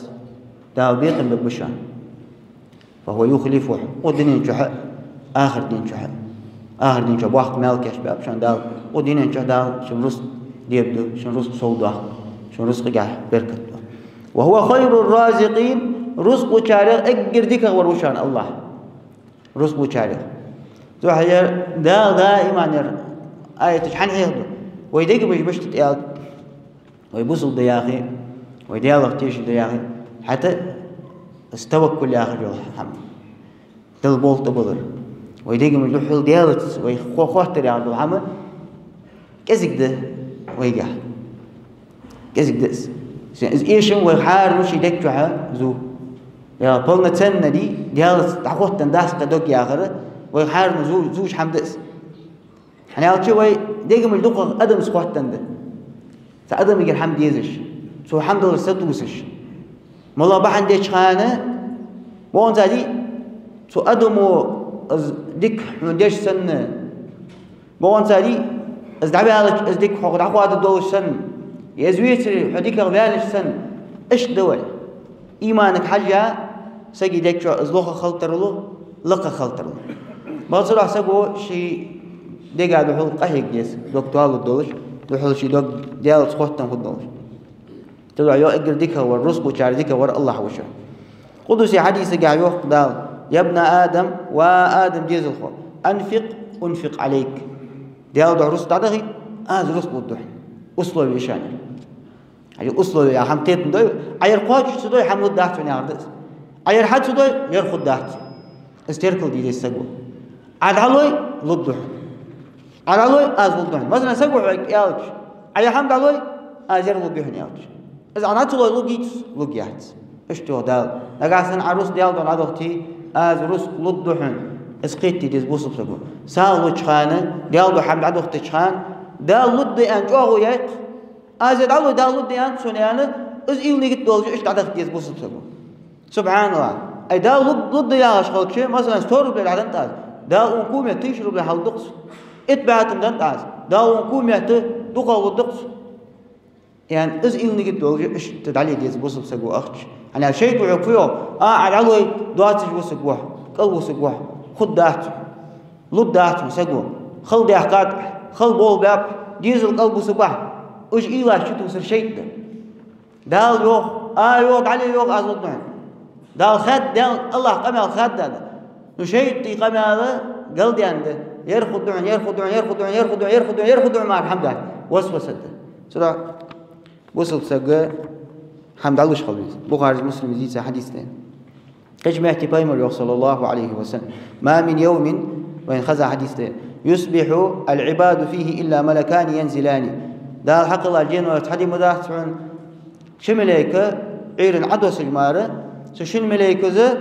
Дала бекхам бергба шоана. فهو يخلفه. Укх дунен чухь а, ахарта ден чухь а. Ахарта ден чухь боккха маьл кийчбаьб шоана Дала. Укх дунен чухь Дала шун рузкъа дергда, шун рузкъа сов доаккх, шун рузкъагахь беркат да. وهو خير الرازقين. Рузкъа лучарех эггара дикагӀвар ва шоана АллахӀ. Рузкъа лучарех. Цудухьа ер Дала даиман ер аяташ хьанна хьехаду? Вай дегаш мишта тӀа аьлча, вай бусалба да яхе, вай Даьлах тешаш да яхе, хӀаьта а из таваккул яхаш йола хӀама. Далла болх тӀабалар. Вай дегаш духьал Даьлаца вай хо-, хоттар яхаш дола хӀама кӀезига да вайгахь. КӀезига да из. Из эшам вай хӀаране ший дег чухь зув. Я полноценный ди, Даьлаца дӀахоттадаь дац-кх дог яхар, вай хӀаране зув-, зувш хӀама да из. ХӀана аьлча вай дегаш дукхагӀа адамца хоттадаь да. Цу адамагара хӀама дезаш, цо хӀама далар сатувсаш. МоллагӀа бахьан деча хана, бокъонца дий, цу адамо из дика хьона деш санна, бокъонца дий, из дӀаваьлча, из дика хьох дӀахоададолаш санна, е из вецаре хьо дикагӀа ваьлча санна, иштта да вай. Иманага хьежжа, сага дег чу из лоха хила тарлу, лакха хила тарлу. Масала, саго ший дега духьал къахьега деза, дог тоалургдолаш, духьал ший дог Даьлаца хоттаденна хургдолаш. Цудухьа йоах, эггара дикагӀвар, рузкъа лучарех дикагӀвар АллахӀ ва шоана. Къудси хьадисагахь йоах Дала: يا ابن آدم, ва Адама дезалхо, أنفق أنفق عليك. Даьла духьа рузкъа дӀадахийта, аз рузкъа лургда хьона. Условие шоана. Хьажал, условие яха хӀама кхетадой, Ӏа ер кхоачаш ца дой, хӀама лургдац хьона яхар да из. Ӏа ер хьа ца дой, ер хургдац. Из теркалде деза саго. Ӏа дӀалой, лургда хьона. Ӏа дӀалой, аз лургда хьона. Масала, саго хьога аьлча, Ӏа ер хӀама дӀалой, аз ер лургья хьона аьлча, из Ӏа ца лой лургьяц, лургьяц. Иштта йоах Дала. Нагахьа санна Ӏа рузкъа Даьла духьа дӀадахийте, аз рузкъа лургда хьона. Из кхетаде деза бусалба саго. СагӀа луча хана, Даьла духьа хӀама дӀадахийтача хана, Дала лургда аьнна чӀоагӀо яй-кх. Аз ер дӀалой, Дала лургда аьннад сона, аьнна, из ийла нигат долаш, иштта дӀадахийта деза бусалба саго. СубхьаналлахӀ. Ай, Дала лург-, лургда яхаш хилча, масала, сто рубле дӀаденнад аз, Дала укх метте тысяча рубле хьалургда-кх сона. Итт бӀаь атта деннад аз, Дала укх метте дукхагӀа лургда-кх сона. Яъни, из ийла нигат долаш, иштта дӀале деза бусалба саго ахча. ХӀана аьлча шайтӀо хьога фу йоах: а, Ӏа дӀалой, доацаш ва саг, ва хьо, кӀал ва саг, ва хьо, хургдац хьона, лургдац хьона саго, хала даьккхад Ӏа, хала болх баьб Ӏа, дезал, кӀал бусалба ва хьо. Уж уйлаш чутувсар шайтӀа да. Дала йоах, а, йоах, дӀале, йоах, аз лургда хьона. Дала хаьдда, Дала, АллахӀа къамаьл хаьдда да. Ну, шайтӀа къамаьл галдаьнна да. Ер хургда хьона, ер хургда хьона, ер хургда хьона, ер хургда хьона, ер хургда хьона, ер хургда хьона мара хӀама дац. Васваса да. Цудухьа бусалба саго хӀама дӀалуш хила веза. Бухарес, Муслимас дийца хьадис да. Кхыча метте пайхамара йоах, صلى الله عليه وسلم: «ما من يوم», вайна хеза хьадис да, «يصبح العباد فيه إلا ملكان ينزلان». Дала хьакхелла дийнахьа цхьа ди ма дац хьона, ши малейк Ӏуйрийна Ӏодоссаш мара, цу шин малейкаца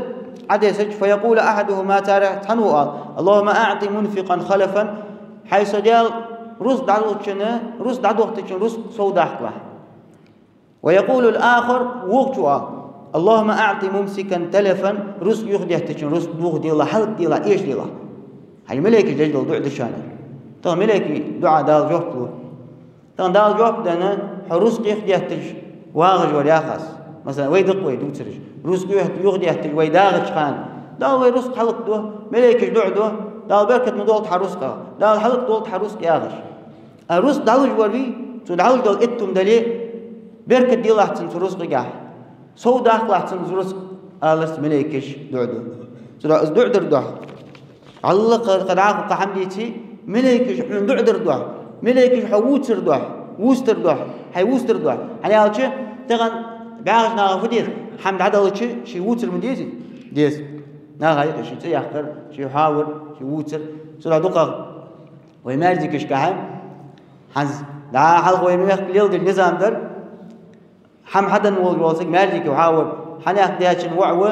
Ӏодессача, «فيقول أحدهما», царех цхьанне оал: «اللهم أعط منفقا خلفا», хӀай са Даьла, рузкъ дӀалучунна, рузкъ дӀадохийтачунна рузкъ сов даккхалахь. «ويقول الآخر», вокхо оал: «اللهم أعط ممسكا تلفا», рузкъ юхадеттачунна рузкъ дохаделахь, хьалакделахь, эшаделахь. Хьажал, малейкаша деш дола дуӀа да шоана. Тахан малейкий дуӀа Дала жоп лу. Тахан Дала жоп денна, хьо рузкъ юхадетташ вагӀаш вар яхаш. Масала, вай да-кх вай дувцараш. Рузкъ юх-, юхадетташ вай дагӀача хана, Дала вай рузкъ хьалакду, малейкаша дуӀа ду: «Дала беркат ма долда хьа рузкъах, Дала хьалакдолда хьа рузкъ», яхаш. А рузкъ дӀалуш вар вий, цо дӀалуш дола иттум дале, беркат делахь цунна цу рузкъагахь, сов даккхалахь цунна цу рузкъ, аларца малейкаша дуӀа ду. Цудухьа из дуӀа дар духьа, Аллах кхы, кхы дӀахо кхы хӀама деце, малейкаша хьона дуӀа дар духьа, малейкаша хьо вувцар духьа, вувцар духьа, хьай вувцар духьа. ХӀана аьлча, тахан бӀаьхача наха фу деза? ХӀама дӀаделча, ший вувцар ма дезий? Деза. Наха юкъе ший цӀи яккхар, ший хьавар, ший вувцар. Цудухьа дукхагӀа вай маьждигашкахьа, хӀанз, дӀа хьалха вай мехка леладеча низам дар, хӀама хьаденна волаш вола саг маьждиге хьавар, хьанехк даьчун воӀ ва,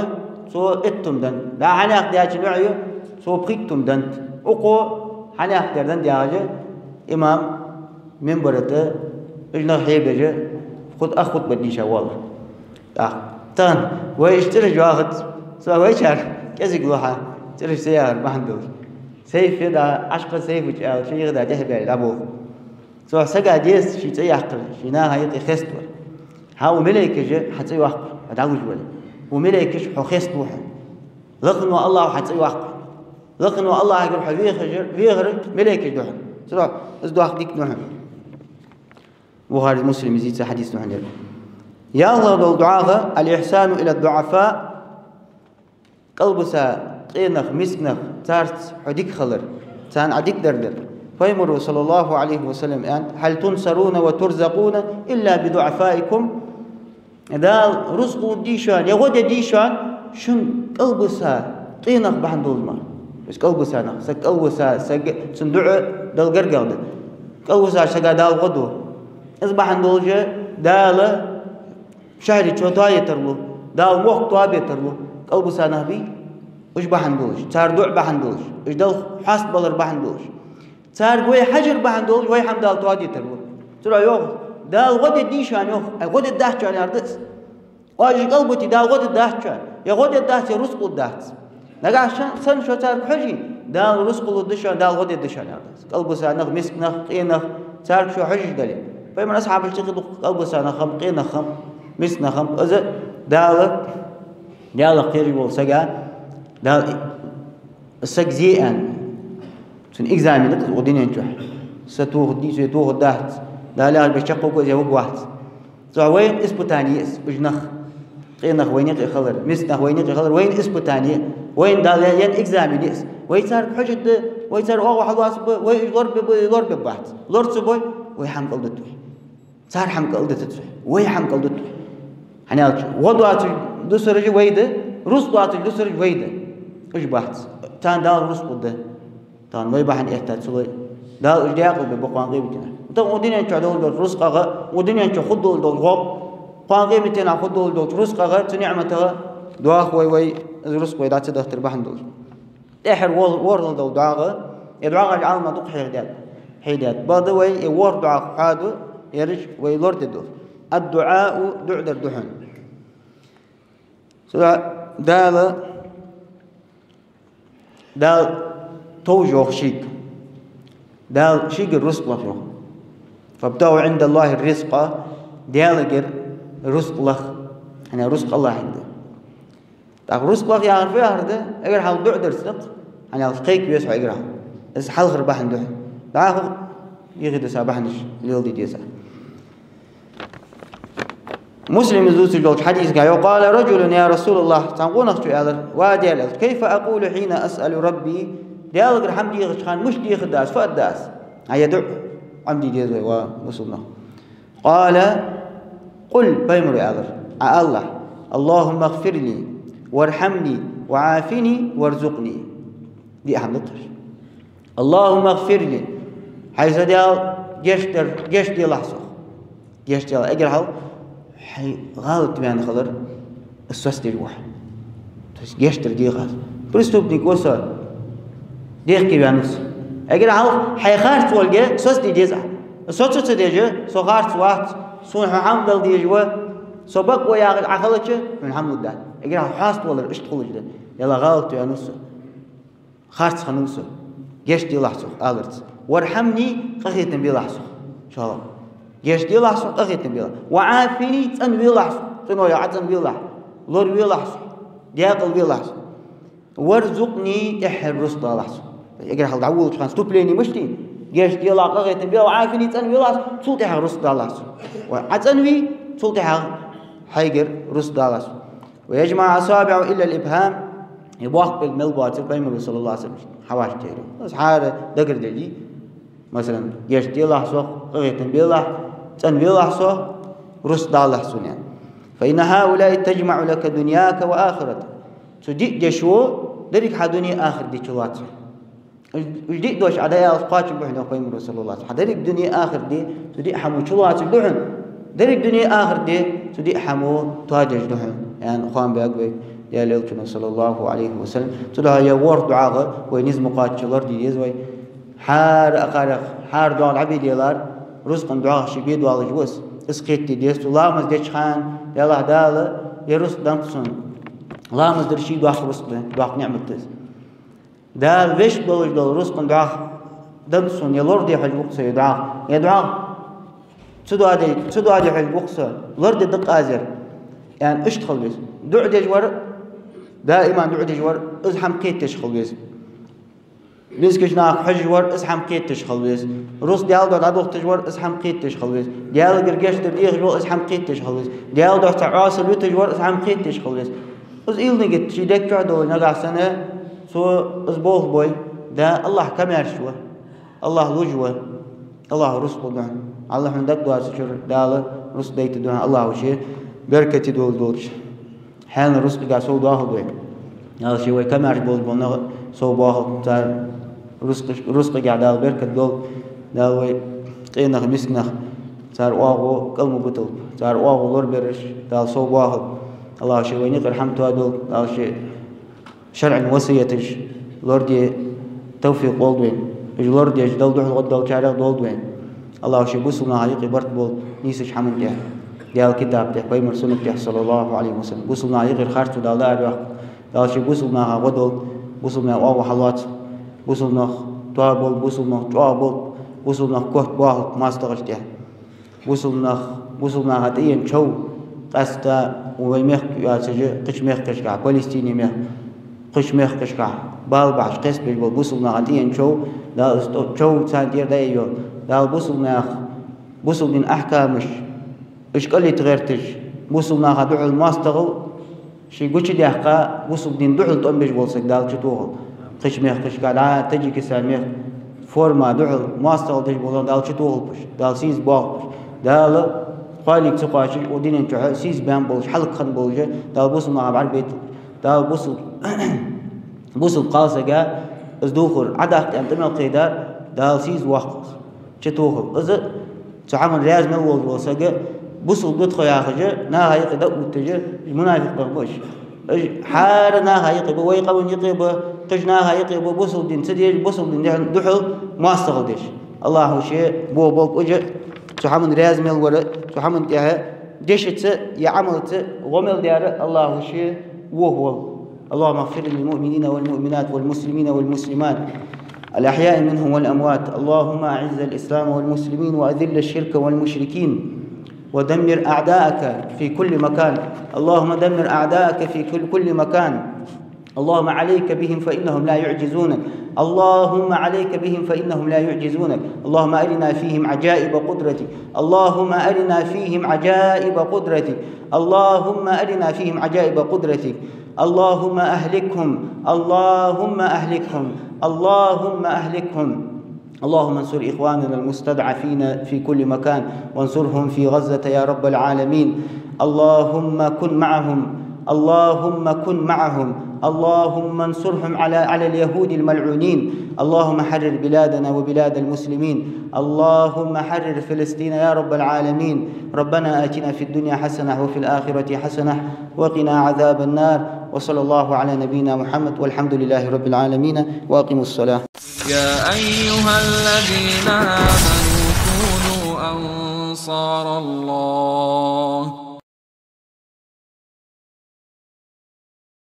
цо иттум деннад. ДӀа хьанехк даьчун воӀ ва, цо пхиттум деннад. Укхо хьанехк дар деннад яхаш, имам минбара тӀа уж нах хьебеш, хут-, ах хутбат дийша воаллар. ТӀаккха тахан вай иштта цӀераш йоахац, цо вайчар кӀезига лу хьа, цӀераш ца яхар бахьан долаш. Сейф я, дӀа, Ӏашкъа Сейфа чу аьлча, юха да тӀехьабаьле дӀаболх. Цу сага деза ший цӀи яккхар, ший наха юкъе хеставар. ХӀа, укх малейкаша хьа цӀи йоаккх, хьо дӀалуш вале. Укх малейкаша хьо хеставу хьона. Лакхвенна вола Аллахӏа хьа цӀи йоаккх. Лакхвенна вола Аллахӏагара хьо вехаш, вехар малейкаша ду хьона. Цудухьа из доккха дика да хьона. Бухари, Муслима из дийца хьадис да хьона. ЯлхлагӀа дола дуӀа: «الإحسان إلى الضعفاء». КӀалбиса къе нах, миска нах, царца хьо дика хилар, царна Ӏа дика дар дар. Пайхамара, صلى الله عليه وسلم, аьннад: «هل تنصرون وترزقون إلا بضعفائكم». Дала рузкъа лургдий шоана, е гӀо дергдий шоана, шун кӀалбиса къе нах бахьан долаш мара. То есть кӀалбиса нах, саг кӀалвиса, саг, цун дуӀа Далла гаргагӀа да. КӀалвисача сага Дала гӀо ду. Из бахьан долаш Дала шахьаре чу тоаде тарлу, Дала мохк тоабе тарлу. КӀалбиса нах бий, уж бахьан долаш, цар дуӀа бахьан долаш, уж Далла хьаст балар бахьан долаш, царга вай хьажар бахьан долаш, вай хӀама Дала тоаде тарлу. Цудухьа йоах, Дала гӀо дергдий шоана, йоах, ай гӀо дергдац шоана яхар да из. Оаш кӀалбите, Дала гӀо дергдац шоана, е гӀо дергдац, е рузкъа лургдац. Нагахь шо, санна шо царга хьожийна, Дала рузкъа лургда шоана, Дала гӀо дергда шоана яхар да из. КӀалбиса нах, миска нах, къе нах, царга шо хьожаш дале. Пайхамара асхьабаш цига дукха кӀалбиса нах хиннаб, къе нах хиннаб, миска нах хиннаб. Из Дала, Далах кхераш вола сага, Дала саг зе аьнна, цун экзамен да из укх дунен чу. Са тохаргдий цо, е тохаргдац. Дала яхача беса чакхваргва из, е варгвац. Цудухьа вайна испытани я из, уж нах. Къе нах вайна юкъе хилар, миска нах вайна юкъе хилар вайна испытани я, вайна Дала енна экзамен я из. Вай царга хьожаргда, вай цар оагӀув хьалоацаргба, вай уж лорабергба, лорабергбац. Лора ца бой, вай хӀама кӀалдут вай. Цар хӀама кӀалдитац вай, вай хӀама кӀалдут вай. ХӀана аьлча, гӀо доацаш дусараш вай да, рузкъа доацаш дусараш вай да. Уж бац. Царна Дала рузкъа лургда. Тахан вай бахьан эттад цу лай. Дала уж декъалбергба кхоана къематдийнахьа. Тахан укх дунен чу долаш долча рузкъагӀа, укх дунен чу хургдолаш долча гӀо-, кхоана къематдийнахьа хургдолаш долча рузкъагӀа, цу ниӀматагӀа доах вай, вай из рузкъа вай дӀа ца дахийтар бахьан долаш. ТӀеххьара вор-, ворхӀлагӀа дола дуӀа, е дуӀаш Ӏалама дукха хьехадаьд, хьехадаьд. Бакъда вай е ворхӀ дуӀа хьаду, ераш вай лорадергдолаш. الدعاء, дуӀа дар да хьона. Цудухьа Дала, Дала товш йоах шийга. Дала шийгара рузкъа лаха йоах. «فابتغوا عند الله الرزق», Даьлагара рузкъа лаха. ХӀана, рузкъа АллахӀа да. ТӀаккха рузкъа лаха яхар фу яхар да? Эггара хьалха дуӀа дар цунах, хӀана аьлча кхайка веза хьо эггара хьалха. Из хьалхара бахьан да хьона. ДӀахо юхедиса бахьанаш леладе деза. Муслима дувцаш долча хьадисагахь йоах: «قال رجل يا رسول الله», цхьан къонахчо аьлар: «Ва Даьла Элча, كيف أقول حين أسأل ربي؟» Даьлагара хӀама дехача хана мишта дехаргда аз, фу аргда аз? Хьа, ер дуӀа Ӏомаде деза вай, ва бусалба нах. قال: قل, пайхамара аьлар, Ӏа ала: اللهم اغفر لي وارحمني وعافني وارزقني. Диъ хӀама да-кх уж. اللهم اغفر لي. ХӀай са Даьла, гешт дар, гешт делахь сох. Гешт делахь, эггара хьалха хьай гӀалат ваьнна хилар, из соцадеш ва хьо. То есть гешт дар дегӀа аз. Преступник ва со, дехке ваьннав со. Эггара хьалха хьай харц волга соцаде деза Ӏа. Соцаде ца деза, со харц вац, сона хьо хӀама дала дезаш ва, со бакъ ва яхаш Ӏа хилча, хьона хӀама лургдац. Эггара хьалха хьаста валар иштта хулаш да. Даьла, гӀалат ваьннав со. Харц хиннав со. Гешт делахь сох, аларца. وارحمني, къахетам белахь сох. ШоллагӀа. Гешт делахь сох, къахетам белахь. وعافني, цӀенвелахь сох. ЦӀено яхар Ӏа цӀенвелахь. Лоравелахь сох. Даькъалвелахь сох. وارزقني, тӀеххьара рузкъ далахь сох. Эггара хьалха дӀаволалуча хана вступлени мишта я? Гешт делахь, къахетам белахь, وعافني, цӀенвелахь сох, цул тӀехьагӀа рузкъ далахь сох. Ва Ӏа цӀенве, цул тӀехьагӀа хьайгара рузкъ далахь сох. ويجمع أصابعه إلا الإبهام. Ер боккха пӀелг мел боацар Пайхамара, صلى الله عليه وسلم, хьавӀашагӀтехар. Из хӀара дагарделе, масала, гешт делахь сох, къахетам белахь, цӀенвелахь сох, рузкъ далахь сона, аьнна. فإن هؤلاء تجمع لك دنياك وآخرتك. Цу диъ дешо деррига хьа дуне, ахарат дича лоац хьона. Уж, уж диъ дош Ӏа дӀааьлча кхоачаргба хьона, йоах Пайхамара, صلى الله عليه وسلم. Хьа деррига дуне, ахарат ди цу диъ хӀамо чулоацаргда хьона. Деррига дуне, ахарат ди цу диъ хӀамо тоадеш да хьона, аьнна, хоам баьб вай Даьла Элчано, صلى الله عليه وسلم. Цудухьа ер ворхӀ доагӀа вай низ ма кхоачча лораде деза вай. ХӀара акхарех, хӀара доагӀа дӀабе далар, рузкъан доагӀа ший бе доаллаш ва из. Из кхетаде деза цо ламаз деча хана: Даьла, Дала ер рузкъ деннад сона. Ламаз дар ший доккха рузкъ да, доккха ниӀмат да из. Дала вешта долаш дола рузкъан доагӀа деннад сона, е лораде хьожаргва-кх со ер доагӀа, е доагӀа ца доаде, ца доаде хьожаргва-кх со, лораде деза-кх аз ер, аьнна, иштта хила веза. ДуӀа деш вар, даим дуӀа деш вар, из хӀама кхетадеш хила веза. Мискача наха хьожаш вар, из хӀама кхетадеш хила веза. Рузкъ Даьла духьа дӀадохийташ вар, из хӀама кхетадеш хила веза. Даьлагара гешт дар дехаш вар, из хӀама кхетадеш хила веза. Даьла духьа цхьа Ӏоасал йиташ вар, из хӀама кхетадеш хила веза. Из уйла-нигат ший дег чу долаш, нагахьа санна цо из болх бой, да, АллахӀ камаьрша ва, АллахӀ луш ва, АллахӀа рузкъ лургда хьона. АллахӀ хьона дагадоацачура Дала рузкъ дайтаргда хьона, АллахӀа ше беркате долаш долча хьаьнала рузкъага совбоахалда вай. Дала ше вай камаьрша болаш бола нах совбоахалда, цар рузкъ-, рузкъага Дала беркат долда. Дала вай къе нах, миска нах, цар оагӀув кӀал ма буталба, цар оагӀув лорабераш Дала совбоахалда. АллахӀа ше вайна юкъера хӀама тоадолда, Дала ше шарӀан васкеташ лораде тавфикъ лолда вайна. Уж лорадеш Далла духьала гӀо долчарех долда вайна. АллахӀа ше бусалба наха юкъе барт болба нийсача хӀаман тӀа, Даьла китаба тӀа, Пайхамара суннат тӀа, صلى الله عليه وسلم. Бусалба наха юкъера харцо Дала дӀаара йоаккхалба. Дала ше бусалба наха гӀо долда, бусалба наьха оагӀув хьалоаца, бусалба нах тоаболба, бусалба нах чӀоагӀболба, бусалба нах котбоахалба моастагӀашта тӀа. Бусалба нах, бусалба наха тӀаена чов, къаьстта вай мехка йоацаш, кхыча мехкашка, Палестине мехка, кхыча мехкашка бала бахьаш кхестабеш бола бусалба наха тӀаена чов, Дала из тӀо-, чов царна тӀера дӀааййойла. Дала бусалба наха, бусалба дина ахькамаш, уж кӀалйита гӀерташ, бусалба наха духьал моастагӀал ший гучадаьккха, бусалба дина духьал тӀом беш вола саг Дала чутохалба. Кхыча мехкашка, дӀа Таджикистан мехка форма духьал моастагӀал деш бола нах Дала чутохалба уж, Дала сийсаза боахалба уж. Дала кхоаниг ца кхоачаш, укх дунен чухь сийсаза баьнна болаш, хьалакхинна болаш, Дала бусалба нахах бӀаргабайталба. Дала бусалба, бусалба кхалсага из дувхар Ӏодаккха аьнна тӀа мел кхийдар, Дала сийсаза воаккхалба из, чутохалба из. Цу хӀаман раьза мел волаш вола саг бусалба да тхо яхаш, наха юкъе дӀаотташ, уж мунафикъ нах ба уж. Уж хӀара наха юкъе ба, вай къаман юкъе ба, кхыча наха юкъе ба, бусалба дин ца деш, бусалба дина духьал моастагӀал деш. АллахӀа ше бохаболба уж, цу хӀаман раьза мел вар, цу хӀаман тӀа дешаца е Ӏамалца гӀо мел даьр АллахӀа ше вохаволва. اللهم اغفر للمؤمنين والمؤمنات والمسلمين والمسلمات الأحياء منهم والأموات. اللهم أعز الإسلام والمسلمين وأذل الشرك والمشركين ودمر أعداءك في كل مكان. اللهم دمر أعداءك في كل، كل مكان. اللهم عليك بهم فإنهم لا يعجزونك. اللهم عليك بهم فإنهم لا يعجزونك. اللهم أرنا فيهم عجائب قدرتك. اللهم أرنا فيهم عجائب قدرتك. اللهم أرنا فيهم عجائب قدرتك. اللهم أهلكهم، اللهم أهلكهم، اللهم أهلكهم. اللهم انصر إخواننا المستضعفين في كل مكان، وانصرهم في غزة يا رب العالمين. اللهم كن معهم، اللهم كن معهم، اللهم انصرهم على، على اليهود الملعونين، اللهم حرر بلادنا وبلاد المسلمين، اللهم حرر فلسطين يا رب العالمين. ربنا آتنا في الدنيا حسنة وفي الآخرة حسنة وقنا عذاب النار. وصلى الله على نبينا محمد والحمد لله رب العالمين. وأقيموا الصلاة. يا أيها الذين آمنوا كونوا أنصار الله.